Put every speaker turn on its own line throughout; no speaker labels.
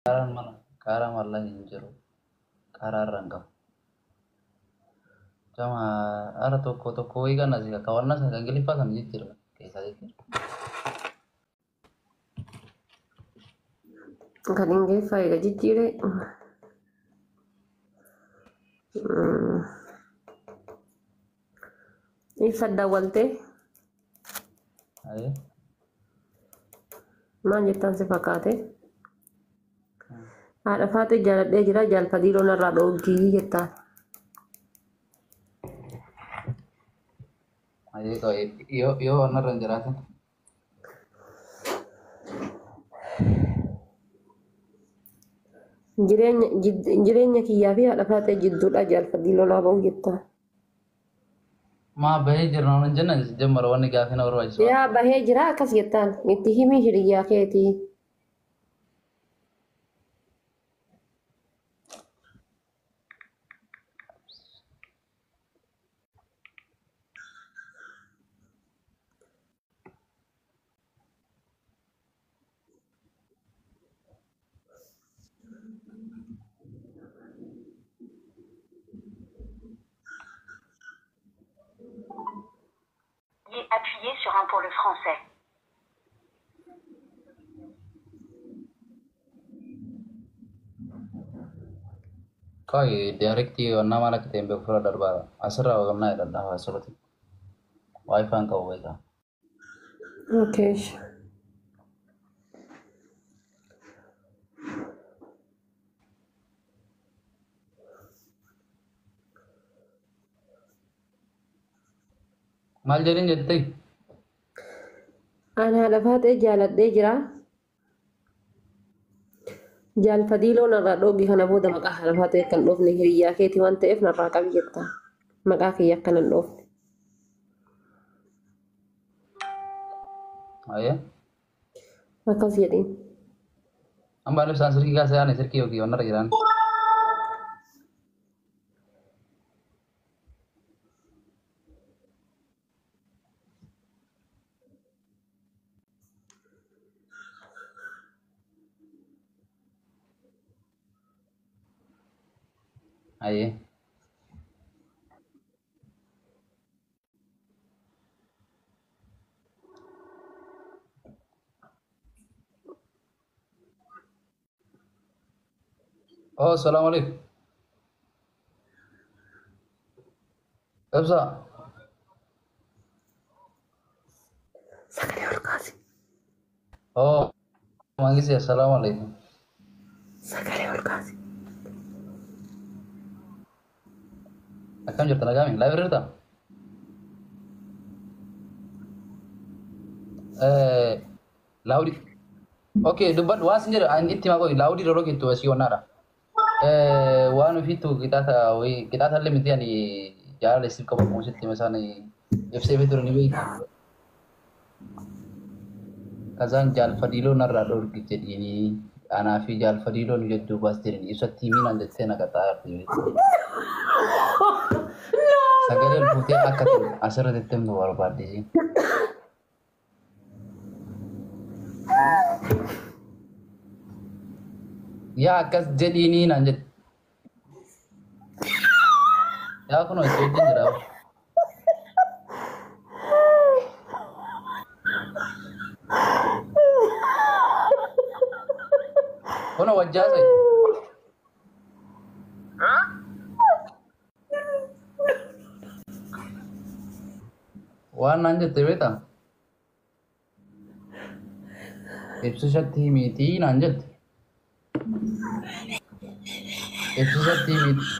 Kaaraan mana kaaraan wallahi hin jiru. Karaa irra hin qabu. Jama ara tokko tokko wayii kan asii akka wannan sana kan Ingiliffaa sana jijjiirra keessaa jijjiirra.
Kan Ingiliffaa eega jijjiire. Ibsa dawwaltee
Ayee.
Maal jettaan si fakkaate? Haadha Faaxee jaaladhee jira jaalfadii loon irraa dhoogii jettaan.
Ayee qoy yoo yoo wannan irra hin jiraatin.
Jireenya jireenya kiyyaa fi haadha Faaxee jidduudha jaalfadii loonaa ba'u jettaan.
Maa bahee jirna waan jenna jammara wanni gaafii na barbaachisu.
Yaa bahee jira akkas jettaan itti himii hiriyyaa keetii.
Appuyez sur 1 pour le français.
Qoy directii wannaa maal akka ta'e hin beeku fira darbaara. Asirraa wannaa jedhadha asirratti. Waayifaan qabu beekaa.
Okay.
Maal jedhin jettee?
Ani haadha Faaxee jaaladhee jira. Jaalfadii loon irraa dhoogi kana booda maqaa haadha Faaxee akka hin dhoofne hiriyyaa keetii waan ta'eef narraa qabi jettaan. Maqaa kiyya akka hin dhoofne.
Ayee.
Akkas jedhiin.
Amma ibsaan sirkii kaasee ani sirkii yookiin wanna irra jiraan. Ayee. Oh, assalamu alaikum. Ibsa.
Sagalee ol kaasi.
Oh, mangisi assalamu alaikum.
Sagalee ol kaasi.
Akkam jirta nagaami? Live irra jirta? Eh, laawudi. Okay, dubbadhu waan sin jedhu ani itti himaa qoy laawudii yeroo kettu asii wannaadha. Eh, waan ofiitu qixaata wayii qixaata illee miti ani jaalala siif qabu akkuma sitti hima isaan ibsee fi ture ni beektu. Kazaan jaalfadiiloo narraa dhorki jedhiini anaa fi jaalfadiiloo nu jedduu baas jedhini ibsatti himii naan jettee na qaxaa'aatti. Sagalee ol fuutee akka ta'e asirratti itti himtu barbaaddisi. Yaa akkas jedhiini naan jedhe. Yaa kunoo itti wajjin jira. Kunoo wajjaa sa'i. Waan naan jette beektaa? Ibsishatti himiitii naan jette. Ibsishatti himiitii.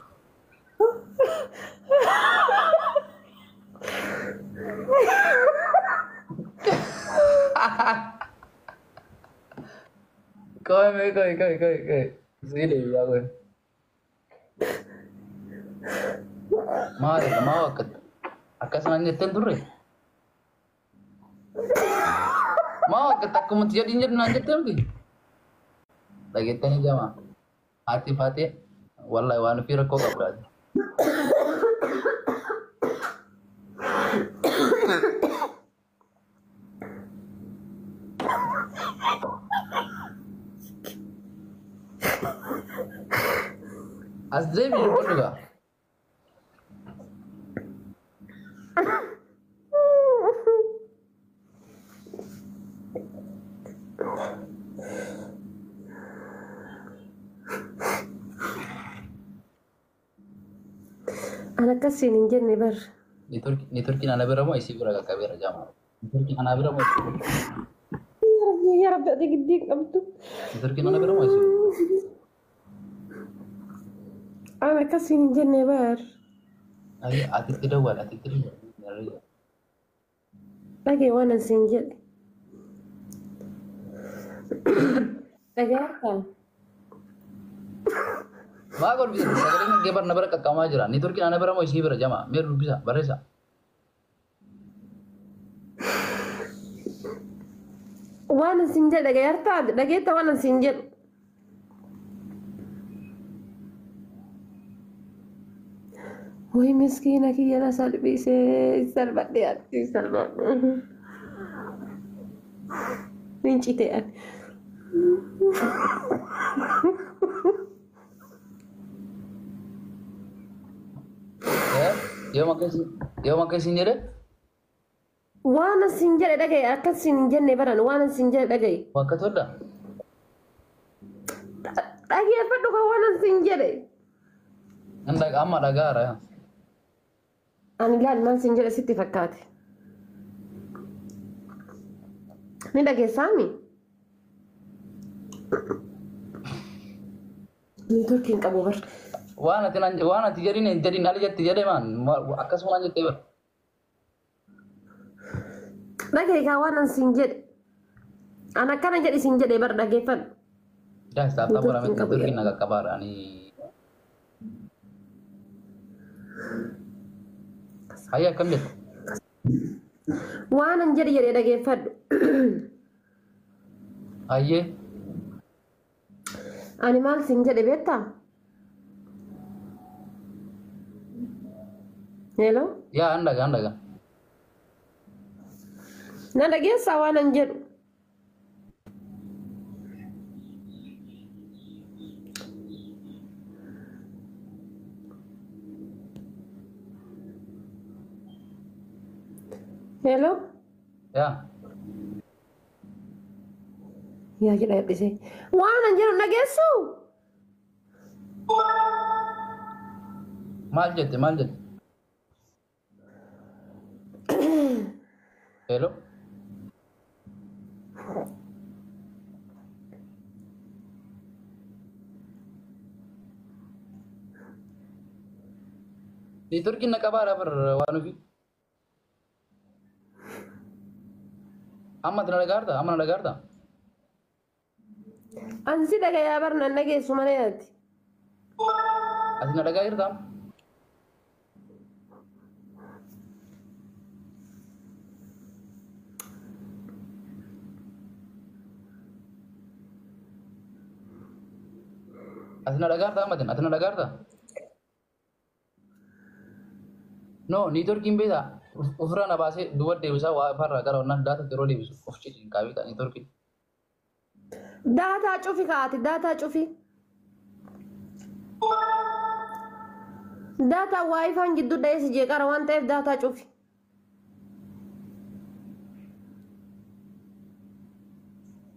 Qoy mee qoy qoy qoy qoy. Sii deebi'aa qoy. Maali maa wakkatta? Akkas naan jetteen turre? Maa wakkatta akkumatti jedhiin jedhu naan jettee miti? Dhageettanii jama. Haati faatee wallahi waan ofii rakkoo qabdaati. As deebii dubbadhu gaa.
An akkasiin hin jenne bar.
Neetworkiin ana bira moo isii bira qaqqabeera jaama? Neetworkiin ana bira moo isii bira?
Yaa Rabbi, yaa Rabbi, ati giddii hin qabdu.
Neetworkiin ana bira moo isii bira?
An akkasiin hin jenne bar.
Ayi, atitti dawwal, atitti dawwal.
Dhagee waan an siin jedhe. Dhagaartaa?
Maa kolfisa? Sagaleen kan kee bar na bira qaqqabamaa jira. Neetworkiin ana bira moo isii bira jama? Mee dubbisa, barreessa.
Waan an siin jedhe dhagaartaa? Dhageetta waan an siin jedhu. Way miskiina kiyya na salphisee, salphadhe, ati salphadhe. Mincite ani.
Yoom akkasiin jedhe?
Waan an siin jedhe dhagaye, akkasiin hin jenne baran, waan an siin jedhe dhagaye.
Bakka tolda?
Dhageeffadhu kan waan an siin jedhe.
Amma dhagaara.
Ani laal maal siin jedhe sitti fakkaate. Ni dhageessaami? Neetworkii hin qabu bar.
Waan ati waan ati jedhin hin jedhin ali jetti jedhe maan akkasuma naan jettee bar.
Dhagaye kaa waan an siin jedhe. An akkana jedhi siin jedhe bar, dhageeffadhu.
Guys, taaptaa
Neetworkii
godhame
hin qabu.
Neetworkiin na qaqqabaadha ani. Hayya, akkam jette?
Waan an jedhe jedhee dhageeffadhu.
Hayyee.
Ani maal siin jedhe beektaa? Hello?
Yaa, an dhaga, an dhaga.
Na dhageessaa waan an jedhu? Hello?
Yaa.
Yaa jedha hir'isee. Waan an jedhu dhageessuu?
Maal jette, maal jette? Hello? Neetworkiin na qabaadha bar waan ofii. Amma ati na dhagaarta? Amma na dhagaarta?
An si dhagayaa bar, nan dhageessu malee ati.
Ati na dhagaa jirtaa? Ati na dhagaarta amma ati na dhagaarta? No, neetworkiin beektaa? Ofirraa na baasee duuba deebisaa, waa ifarraa gara onnaan data yeroo deebisu of citiin qabeeta neetworkiin.
Data cufi kaati, data cufi. Data WiFiin gidduu dha'ee si jeeqara waan ta'eef data cufi.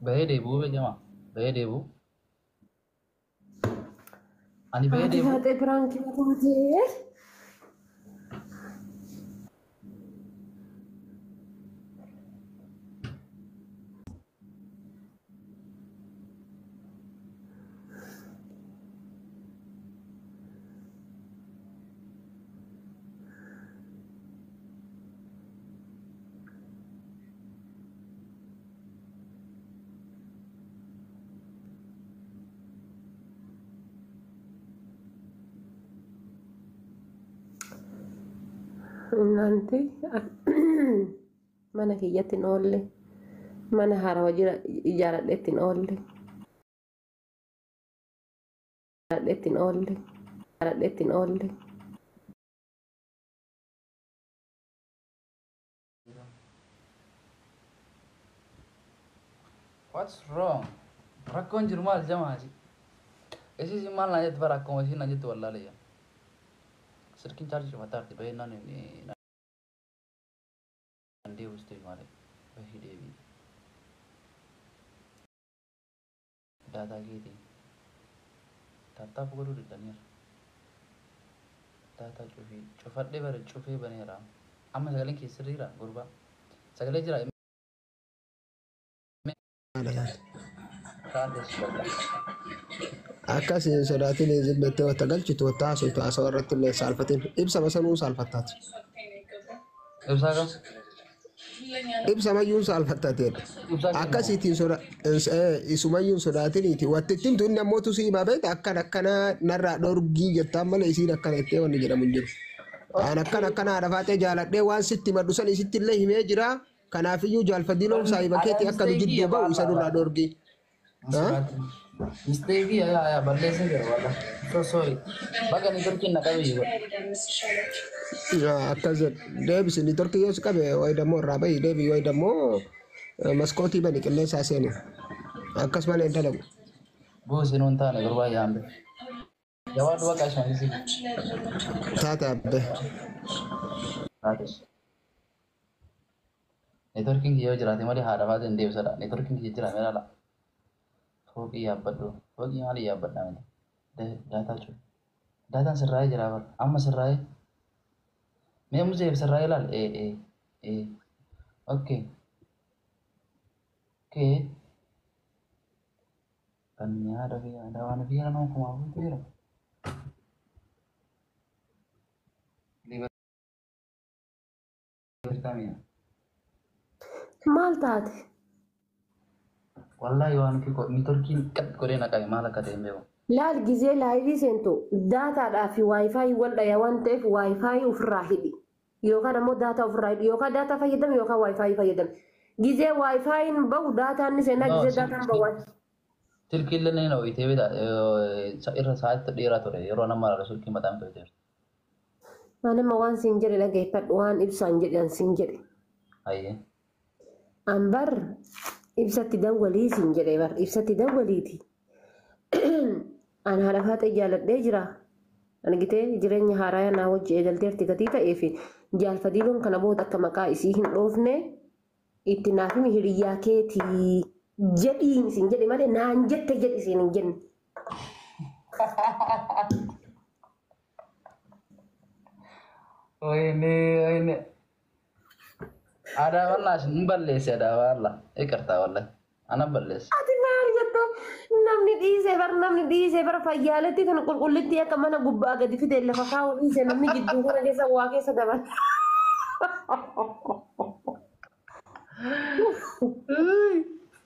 Bahee deebi'uu beekama. Bahee deebi'uu. Ani bahee
Haati
deebi'uu.
faatee prankii taatee. Innanti mana kiyyatti hin oolle, mana haarawaa jira ijaaradhetti hin oolle, ijaaradhetti hin oolle, ijaaradhetti hin oolle.
What's wrong? Rakkoon jiru maal jamaati? Isiis maal naa jetti bara akkuma isiin naa jettu wallaalee. Silkiin chaarjii cufataa jirti bahee naan naan deebistee malee bahii deebii. Daataa keetii. Tap tap godhuu didaniira. Daataa cufii cufadhee bare cufee baneera. Amma sagaleen kee sirriira gurbaa. Sagalee jira. Taates bakka.
Akkas hin sodaatin zimmettee wata galchitu wata haasoftu haasawaa irratti illee saalfatin ibsa masanuu saalfattaati.
Ibsaa kam?
Ibsa mayyuun saalfattaati jedhe.
Ibsaa kennu.
Akkasiitiin soda isumayyuun sodaatiniiti watti ittiin tun namoota sii himaa beekta akkana akkana narraa dhorgii jettaan malee isiin akkana ittee wanni jedhamu hin jiru. Aan akkana akkana haadha faatee jaaladhee waan sitti maddu san isitti illee himee jira. Kanaafiyyuu jaalfadiiloon saahiba keetii akka nu jidduu ba'u isa nurraa dhorgii.
Mistake yaa yaa balleessee jira walla. So sorry. Baga networkiin na qabe jiru.
Akkas jedhu deebisi networkii yoo si qabe wayi dammoo irraa bahi deebi wayi dammoo maskootii bani qilleensaa seenu. Akkas malee hin dalagu.
Buusi nuun taane gurbaa yaambe. Jawaadhu bakka isheen
Taate abbe.
Taates. Networkiin kiyya yoo jiraate malee haadha faatee hin deebisadha. Networkiin kiyya jira mee laala. Fooqii yaabbadhu. Fooqii maali yaabbadha miti. Daataa cufu. Daataan sirraa'ee jira bara. Amma sirraa'ee. Mee muzeef sirraa'ee laal. Ee ee ee. Okay. Okay. Kan yaada fi yaada waan fi yaada nama kumaa fi jira. Libertamia.
Maal taate?
Wallahi waan fi networkiin qad godhee na qabe maal akka ta'e hin beeku.
Laal gizee live seentu daataadhaa fi WiFi wal dhaya waan ta'eef WiFi ofirraa hidhi. Yookaan ammoo daataa ofirraa hidhi. Yookaan daataa fayyadami yookaan WiFi fayyadami. Gizee WiFiin bahu daataan ni seenaa
No,
gizee daataan bahu.
Silkiin illee ni ho'itee beekta irra sa'aatii dheeraa ture yeroo nama ilaalu silkiin mataan to'iteera.
Ani amma waan siin jedhe dhageeffadhu waan ibsaan jedhan siin jedhe.
Ayyee.
An bar ibsatti dawwalii siin jedhe bar ibsatti dawwaliiti. An haadha faatee jaaladhee jira. Argitee jireenya haaraa naa wajji eegalteerti gatii ta'ee fi jaalfadiiloon kana booda akka maqaa isii hin dhoofne itti naaf himi hiriyyaa keetii jedhiin siin jedhe malee naan jette jedhi siin hin jenne.
Wayne wayne. Aadaa wallaa hin balleesse aadaa wallaa. Eegartaa wallaa. Ana balleesse.
Ati maal jette namni dhiisee bar namni dhiisee bar fayyaaletti kan qulqullitti akka mana gubbaa gadi fide lafa kaa'u dhiisee namni jidduu kana keessa waa keessa dabala.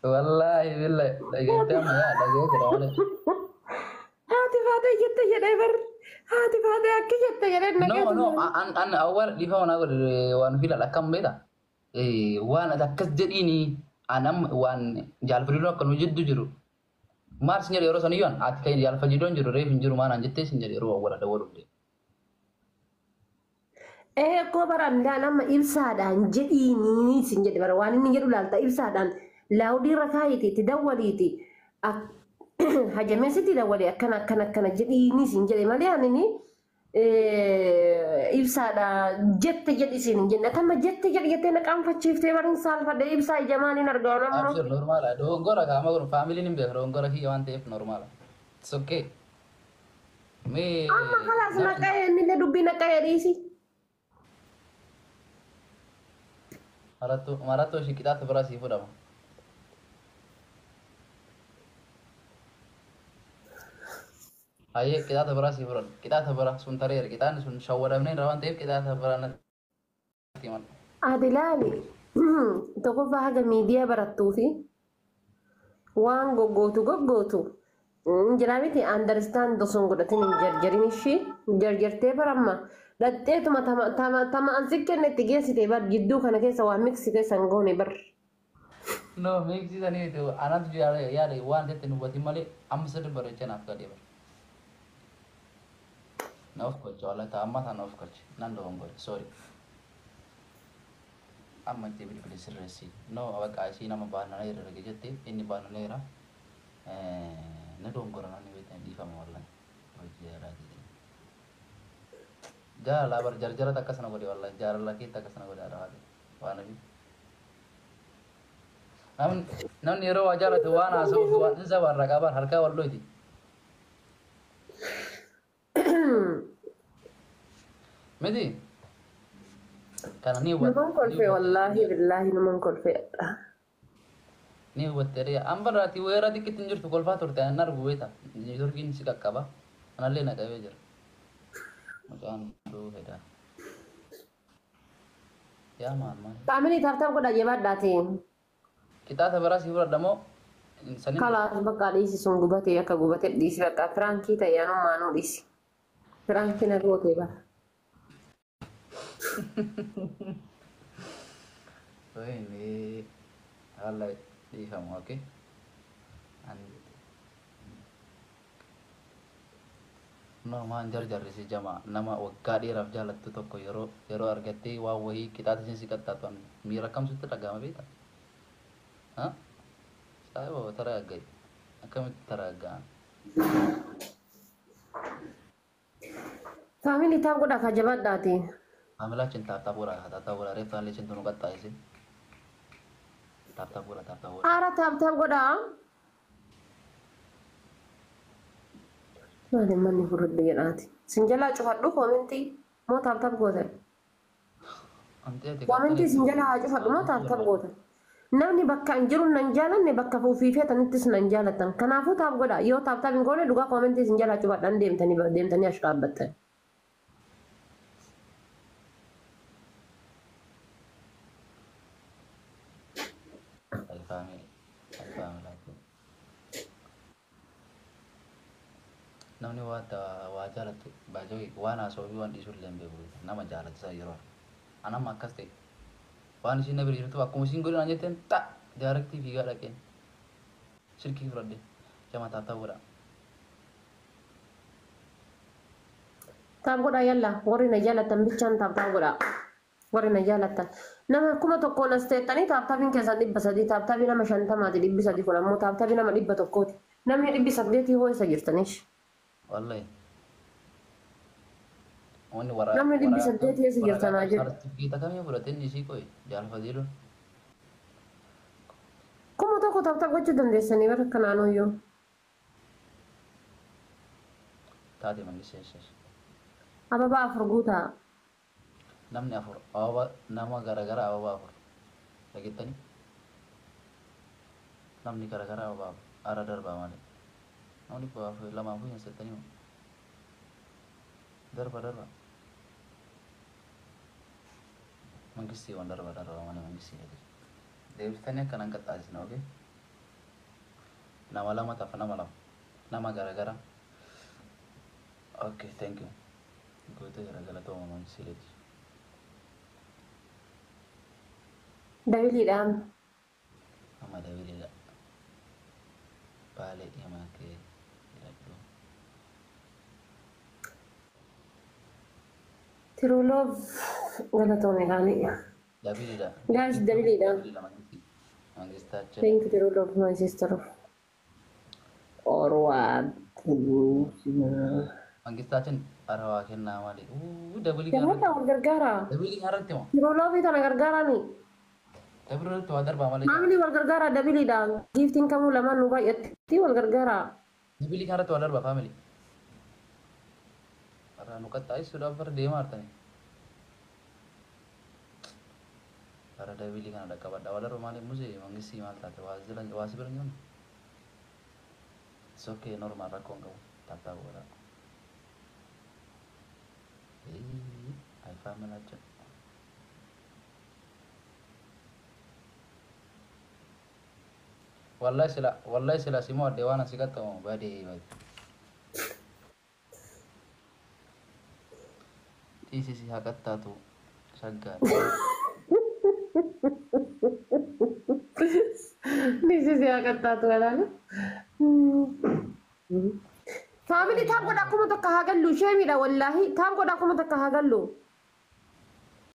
Wallaahi billahi dhageettee amma yaa dhageettee malee.
Haati faatee jette jedhee bar haati faatee akki jette jedhee
No
nageetu.
no an an awwaal dhiifama naa godhe waan filadha akkam beekta. Waan ati akkas jedhiini an amma waan jaalfadiiloon akka nu jiddu jiru. Maal sin jedhe yeroo saniyyuu an ati kan jaalfadiiloon jiru reef hin jiru maal an jettee sin jedhe yeroo awwaala dawwaluuf deemu.
Ee koo baraan laan amma ibsaadhaan jedhiini sin jedhe bara waan inni jedhu laalta ibsaadhaan loud irra kaayiiti itti dawwaliiti hajameessitti dawwalee akkana akkana akkana jedhiini sin jedhe malee anini ibsaadha jette jedhi sin hin jenne atama jette jedhi jettee na qaanfachiiftee barin saalfadhe ibsaa ija maaliin argaa amma.
Abshir normaala. Dogongora qaama kun faamiliin hin beeku dogongora kiyya waan ta'eef normaala. It's okay. Mee
Amma kalaas naqa'ee innillee dubbii naqa'ee dhiisi.
Marattuu marattuu ishii qixaata biraa sii fudhama. Hayyee qixaata biraa sii fudhama. Qixaata biraa sun tareera. Qixaanni sun shawwadamnee irra waan ta'eef qixaata biraa natti himan.
Ati ilaali tokkoffaa haga miidiyaa barattuu fi waan goggootu goggootu jira miti understand osoo hin godhatin hin jarjarin ishii jarjartee baramma dhaqxeetuma tama tama tama ansi kenne itti geessite bar jidduu kana keessa waa miksi keessa hin goone bar.
No meeksisanii miti anatu yaada yaada waan ta'etti nu hubatin malee amma sirri bareechee naaf galee bara. Na of kolche wala ta'a amma ta'a na of kolche nan dogongore sorry. Amma itti bilbili sirreessi. No bakka isii nama baananeera erga jette inni baananeera. Na dongora namni beektan dhiifama wallahi. Hojii jaalalaati. Jaalala bar jarjarata akkasana godhe wallahi jaalala keetti akkasana godhe haadha haadha. Waan nabi. Namni yeroo waa jaalatu waan haasa'uuf waan isa warra qaban harkaa wal dhoyti. Miti? Kana ni hubatte.
Numan kolfee wallaahi billaahi numan kolfee.
Ni hubatte dha. An barraati weera xiqqeetti hin jirtu kolfaa turte an argu beeta. Neetworkiin si qaqqaba. Anallee na qabee jira. Mucaan duufedha. Yaa maal maal.
Qaamni tap tap godha jabaadhaati.
Qixaata biraa si fudhadha moo sanin
Kalaas bakka dhiisi sun gubatee akka gubatee dhiisi bakka firaankii ta'e anummaanuu dhiisi. Firaankii na gootee bara.
Wayne haala dhiifamu okay. No maan jarjarrisi jama nama waggaa dheeraaf jaalattu tokko yeroo yeroo argattee waan wayii qixaata isheen si qaxxaatu miira kamsutti dhagahama beektaa? Ha? Saayiba taragaagga'i. Akkamitti taragaagga'a?
Faamilii tap godha ka jabaadhaati.
Faamilaachin tap tap godhaa tap tap godhaa reeffa illee isheen tunu qaxxaa'isi. Tap tap godhaa tap tap godhaa.
Haara tap tap godhaa. Maali manni furudde jedhaati. Sin jalaa cufadhu koomentii moo tap tap gootan?
Anti ati
Koomentii sin jalaa haa cufadhu moo tap tap gootan? Namni bakka hin jiru nan jaalanne bakka fuufiifeetanittis nan jaalatan. Kanaafuu tap godhaa. Yoo tap tap hin goone dhugaa koomentii sin jalaa cufadhaan deemtanii deemtanii achi dhaabbattan.
Ay faamilii. Ay faamilaatiin. Namni waa jaalatu baay'ee waan haasa'uu fi waan dhiisuu illee hin beeku. Nama jaalatu isa yeroo. An amma akkas ta'e. Waan isheen na bira jirtu akkuma isheen godhe naan jetteen ta'a daarektii fiigaa dhaqeen. Silkii fudhadhe. Jama tap tap godhaa.
Tap godhaa yalla warri na jaalatan bichaan tap tap godhaa. Warri na jaalatan. Nama 1000 as teettanii tap tapiin keessan 300 tap tapii nama 50ti 300 kun ammoo tap tapii nama 100ti. Namni 800 hoo isa jirtanish.
Wallahi. Wanni
Namni 800 eessa jirtanaa jedhu.
Sartifikeeta kamii fudhate inni isii qoye jaalfatiilu.
1000 tap tap gochuu dandeessanii bara kanaanuyyuu.
Taate mangiseessas.
Ababaa afur guutaa.
Namni afur ababa nama garagara ababa afur. Dhageettanii? Namni garagara ababa afur. Ara darbaa malee. Namni afur lama afur hin settanii. Darba darba. Mangistii waan darba darba malee mangistii jedhu. Deebistanii akkanaan qaxxaasisna okee? Nama lama tafa nama lama. Nama garagara. Okay, thank you. Gootee jira galatooma mangistii leeti.
Dabiliidhaan.
Amma dabiliidha. Baalee himaa kee hidhadhu.
True love galatoome gaarii.
Dabiliidha.
Guys dabiliidha.
Dabiliidha mangistii. Mangistaachin.
Thank you true love my sister. Or what?
Mangistaachin ara waa kennaa malee. Dabilii
Jabaadhaa
kanarratti.
wal gargaara.
Dabilii kanarratti moo?
True love tana gargaarani.
Dabilii irratti waa darbaa malee.
Maamilii wal gargaara dabiliidha. Giiftiin kamuu lamaan nu baay'atti wal gargaara.
Dabilii kanarratti waa darbaa faamilii. Ara nu qaxxaa'isuudhaaf bara deemaa jirtani. Ara dabilii kana dhaqqabadha. Waa darba malee musee mangistii maal taate waa jala waa si bira hin jiru. It's okay normal rakkoo hin qabu. Tap tap godhaa. Ay faamilaachin. Wallahi sila simoo adde waan asi qaxxamu badee bade. Dhiisisi haa qaxxaatu shaggaadha.
Dhiisisi haa qaxxaatu walaala. Faamilii tap godhaa 1000 haa gallu ishee miidha wallaahi tap godhaa 1000 haa gallu.